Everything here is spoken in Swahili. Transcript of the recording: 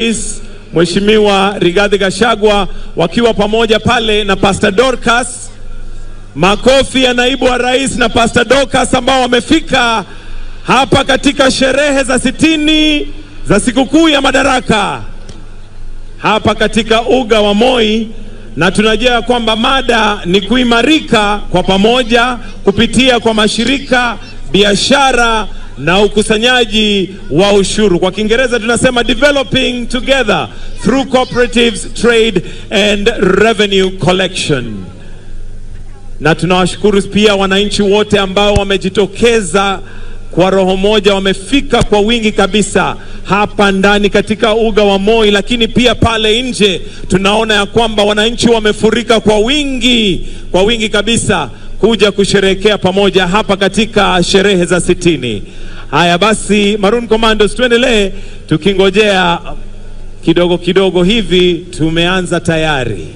Rais Mheshimiwa Rigathi Gachagua wakiwa pamoja pale na Pastor Dorcas. Makofi ya naibu wa rais na Pastor Dorcas ambao wamefika hapa katika sherehe za 60 za sikukuu ya Madaraka hapa katika uga wa Moi, na tunajua ya kwamba mada ni kuimarika kwa pamoja kupitia kwa mashirika, biashara na ukusanyaji wa ushuru. Kwa Kiingereza tunasema developing together through cooperatives, trade and revenue collection. Na tunawashukuru pia wananchi wote ambao wamejitokeza kwa roho moja, wamefika kwa wingi kabisa hapa ndani katika uga wa Moi, lakini pia pale nje tunaona ya kwamba wananchi wamefurika kwa wingi, kwa wingi kabisa kuja kusherehekea pamoja hapa katika sherehe za 60. Haya basi, Maroon Commandos, tuendelee tukingojea kidogo kidogo hivi, tumeanza tayari.